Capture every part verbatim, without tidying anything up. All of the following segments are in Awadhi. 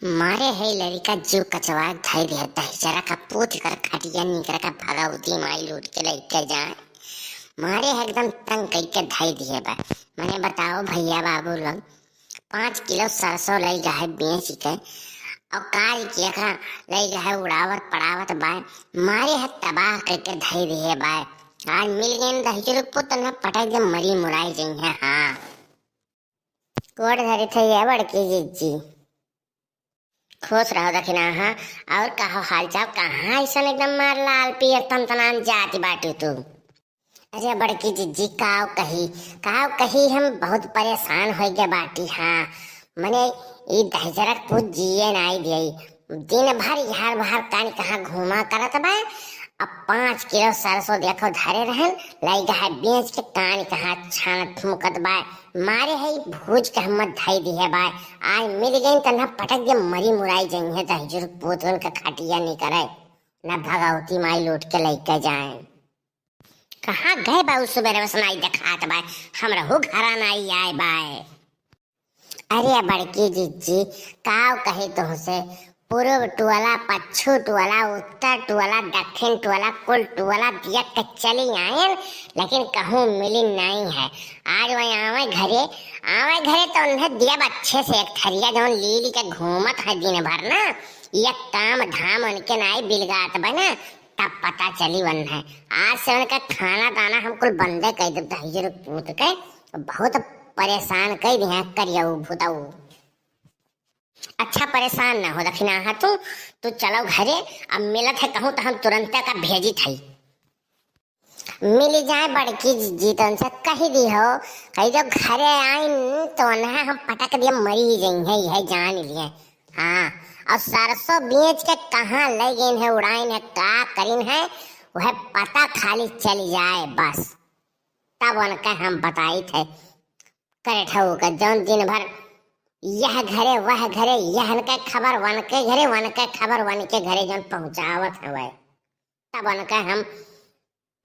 मारे है लड़िका जीव कचवा धइ दिहे, दहिजरा का पूत कर खटिया निकर का भगवती माई लूट के लइके जाए। मारे है एकदम तंग कइके धइ दिहे बा। मने बताओ भइया बाबू लोग, पाँच किलो सरसों लइ गए बेच के, और काज के का लइ गए उड़ावत पड़ावत बा। मारे है तबाह कइके धइ दिहे बा। आज मिल गए दहिजरू पुत न पटक दे मरी मुराई जइहे। हाँ। गोड़ धरी थे ये बड़की जिज्जी। खुश रहो दखिना, हाँ। और कहो हाल चाल, कहाँ ऐसन एकदम मार लाल पियर तनतनान जाति बाटू तू? अरे बड़की जिज्जी, काव कही, काव कही, हम बहुत परेशान होइ गए बाटी, हाँ। मने ई दहिजरक कुछ जिए नाई दिए, दिन भर यार बाहर कानी कहाँ घूमा करत बा। अब पाँच किलो सरसों देखो धरे रहन, लइ गए बेच के कानी कहाँ छानत फूकत बा। मारे है भूज के हम धइ दिहे बा। आज मिल गई त ना पटक दे मरी मुराई जइहे दहिजरू पूतन के खटिया निकरे, ना भगवती माई लूट के लइके जाए। कहाँ गए बा उ सुबेरे से नाई देखात बा, हमरा हो घरा नाई आए बा। अरे बड़की जिज्जी, काव कही तुहसे, पूरब टोला, पच्छू टोला, उत्तर टोला, दक्षिण टोला, कुल टोला दिया के चली आयन, लेकिन कहूँ मिली नाई है। आज वही आवे घरे, आवे घरे तो उन्हें दिया अच्छे से एक थरिया जौन लीली के घूमत है दिन भर ना, ये काम धाम उनके नाई बिलगात बा ना, तब पता चली वन है। आज से उनका खाना दाना हम कुल बंदे कइ देब दहिजरू पूत के, बहुत परेशान कइ दिहे करियऊ भूतऊ। अच्छा परेशान ना हो दखिना, हाँ तू, तू चलो घरे, अब मिलत है कहूँ तो हम तुरंते का भेजित है। मिली जाए बड़की जिज्जी, तो उनसे कहि दिहो, कहि दो घरे आइन तो उन्हें हम पटक दिए मरी ही जइहे, यह जान लिए। हाँ, और सरसों बेच के कहाँ लइ गइन है, उड़ाइन है, का करिन है, वह पता खाली चली जाए बस, तब उनके हम बताई थे। करे ठऊ का जौन दिन भर यह घरे वह घरे, यह के खबर वन के घरे, वन के खबर वन के घरे जौन पहुँचावत हवे, तब उनके हम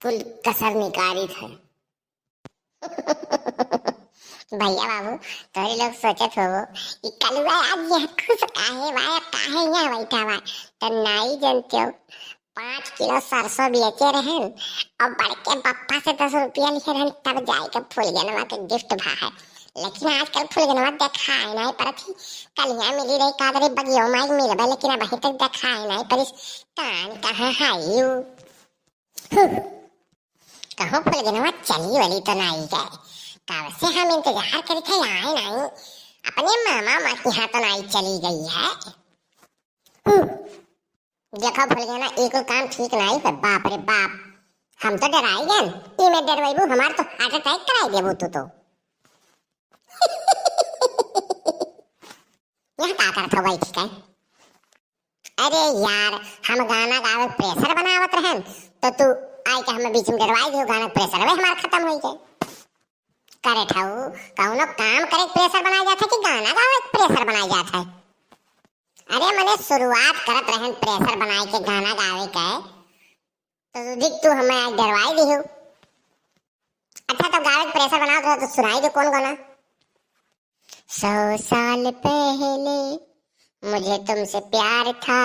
कुल कसर निकालित है। भइया बाबू, तोहरे लोग सोचत होबो, "ई कलुआ आज यह खुश काहे बा, काहे यहाँ बैठा बा?" तो नाई जनते हो, पाँच किलो सरसों बेचे रहन और बड़के पप्पा से दस रुपया लिहे रहन, तब जाए के फुलगेनवा के गिफ्ट भा है। लेकिन आजकल फुलगेनवा देखाए नाई परत ही। कलिया मिली रही, का दरी बगियो माई मिलबे, लेकिन अबहीं तक देखाए नाई परिस। कान कहाँ है यू? हम्म। कहूँ फुलगेनवा चली वली तो नाई गए। कब से हम इंतजार करी थे, आए नाई। अपने मामा माँ के यहाँ तो नाई चली गई है। हम्म। देखो फुलगेना, ई कुल काम ठीक नाई है, बाप रे बाप। हम तो डराई गए, ई में डरवाइबू, हमार तो heart attack कराई देबू तू तो। यहाँ का करत हो बैठ के? अरे यार, हम गाना गावे pressure बनावत रहन, तो तू आई के हमें बीच में डरवाई दियो, गाना pressure वे हमार खत्म होई गए। करे ठऊ, कौनो काम करे pressure बनाया जात है कि गाना गावे pressure बनाया जात है? अरे मने शुरुआत करत रहन pressure बनाए के गाना गावे के, तो देख तू हमें आज डरवाई दिहू। अच्छा तो गावे के pressure बनावत रहो तो सुनाई दो कौन गाना? सौ साल पहले मुझे तुमसे प्यार था,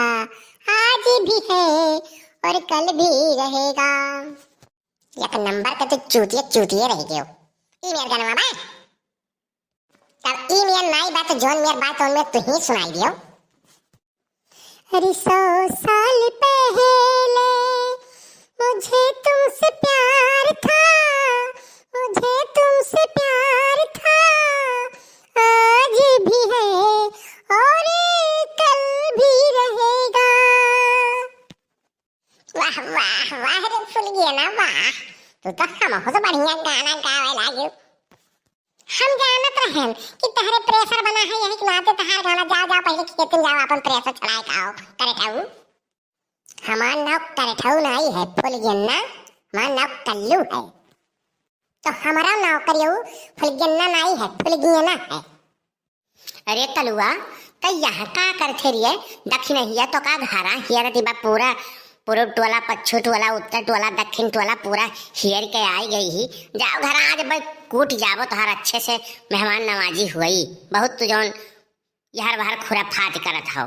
आज भी है और कल भी रहेगा। एक नंबर का तो चूतिया चूतिया रह गयो। ई मेर गाना बा। तब ई मेर नाई बा तो जौन मेर बा तो उनमें तू ही सुनाई दियो। अरे सौ साल पहले मुझे तुमसे प्यार था, मुझे तुमसे प्यार था, आज भी है और कल भी रहेगा। वाह, वाह, वाह रे फुलगेना, वाह। तू तो हमहू से बढ़िया गाना गावे लागू। हम जानत रहन कि तहरे pressure बना है, यही के नाते तहार गाना, जाओ, जाओ, पहले खेत में जाओ, अपन pressure चलाए के आओ, करे ठऊ। हमार नाव करे ठऊ नाई है, फुलगेना, हमार नाव कल्लू है। तो हमारा नाव करियो फुलगेना नाई है, फुलगेना है। अरे कलुआ, त यहाँ का करथे रे? दखिनहिया तो का घरा हियरत बा, पूरा पूरब टोला, पच्छू टोला, उत्तर टोला, दक्षिण टोला पूरा हियर के आई गई ही। जाओ घर, आज भाई कूट जाबो तोहार, अच्छे से मेहमान नवाजी हुई। बहुत तू जौन यहर वहर खुराफात करत हौ।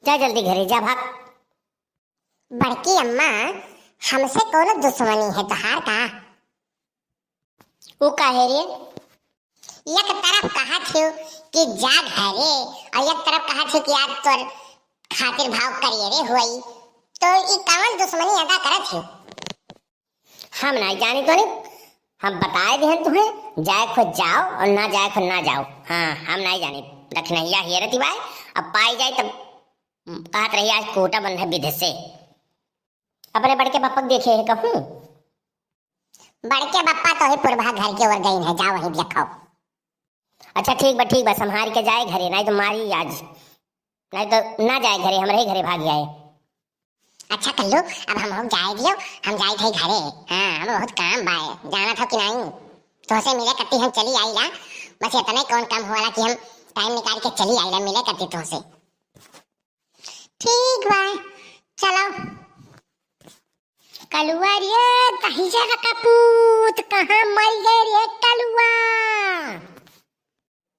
जा जल्दी घरे जा, भाग। बड़की अम्मा, हमसे कौनो दुश्मनी है तोहार का? उ काहे रे? एक तरफ कहत हियो कि जा घरे और एक तरफ कहत हियो कि आज तोर खातिर भाव करिए रे होई, तो ई कौन दुश्मनी अदा करत हियो? हम नाई जानी तो नहीं, हम बताए दिहन तुहें, जाए खो जाओ और ना जाए खो ना जाओ। हाँ, हम नाई जानी। दखिनहिया हेरती बाय, अब पाई जाए तब कहत रही आज कोटा बंध है विध से। अपने बड़के बप्पा के देखे है कहूँ? बड़के बप्पा तो ही पुरबा घर के ओर गइन है, जाओ वहीं देखाओ। अच्छा ठीक बा, ठीक बा, संभार के जाए घरे, नाई तो मारी आज, नाई तो ना जाए घरे, हमरे ही घरे भाग जाए। अच्छा कल्लू, अब हम हो जाए दियो, हम जाए थे घरे। हाँ, हम बहुत काम बाए, जाना था कि नहीं? तोहसे मिले कत्ती हम चली आईला, बस इतने कौन काम होला कि हम टाइम निकाल के चली आईला मिले कत्ती तोहसे। ठीक बा, चलो। कलुआ रे, दहिजर का पूत, कहाँ मर गए रे कलुआ?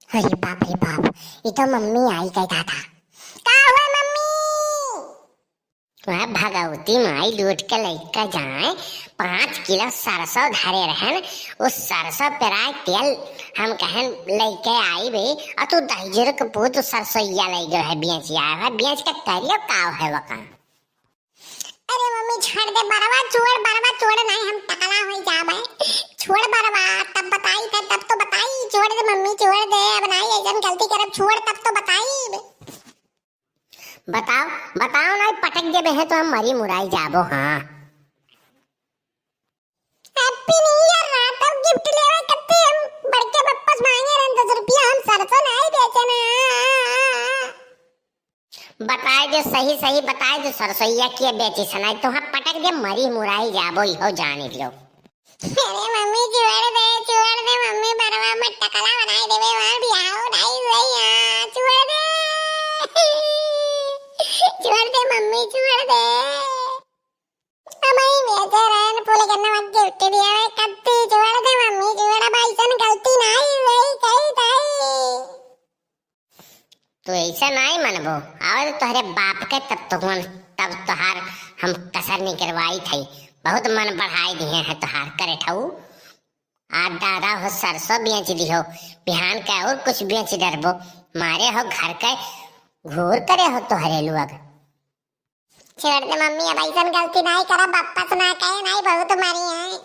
अरे बाप रे बाप, ये तो मम्मी आई गई दादा। का हुआ मम्मी? वह भगवती माई लूट के लइका जाए, पाँच किलो सरसों धरे रहन, उस सरसों पेराए तेल हम कहन लइके आई बे, और तू दहिजर के पूत सरसोईया लइ गए है, बेच आए है, बेच के करियो का है वका? अरे मम्मी छोड़ दे, बरवा छोड़, बरवा छोड़, नहीं हम टकला होई जाबे। छोड़ बरवा, तब बताई थे, तब तो बताई, छोड़ दे मम्मी, छोड़ दे, अब नहीं ऐसन गलती करब, छोड़ तब तो बताई। बताओ, बताओ नहीं पटक देबे है तो हम मरी मुराई जाबो, हाँ। Happy New Year रहा, तब gift लेवे कत्ते हम बड़के बप्पा से मांगे रहन दस रुपया, हम सरसों नहीं बेचे ना। बताए दे सही सही, बताए दे सरसोईया के बेची सनाई, तो हम पटक दे मरी मुराई जाबो, इहो जानी लो। अरे मम्मी छोड़ दे, छोड़ दे मम्मी, बरवा मत टकला बनाई देबे, वहाँ बियाह नहीं हुई, हाँ, छोड़ दे। छोड़ दे मम्मी, छोड़ दे। अमई बेचे रहन फूल गन्ना मत gift दिया है, कत्ती छोड़ दे मम्मी, छोड़, अब ऐसन गलती नहीं हुई, कही ताई। तो ऐसा नहीं मनबो, और तोहरे बाप के तब तो हम, तब तोहार हम कसर निकरवाई थई, बहुत मन बढ़ाई दिए हैं तोहार करे ठऊ। आज दादा हो सरसों बेच दिहो, बिहान के और कुछ बेच डरबो, मारे हो घर के घूर करे हो तोहरे लोग। छोड़ दे मम्मी, अब ऐसन गलती नहीं करब, वापस ना कहे, नहीं बहुत मारी है।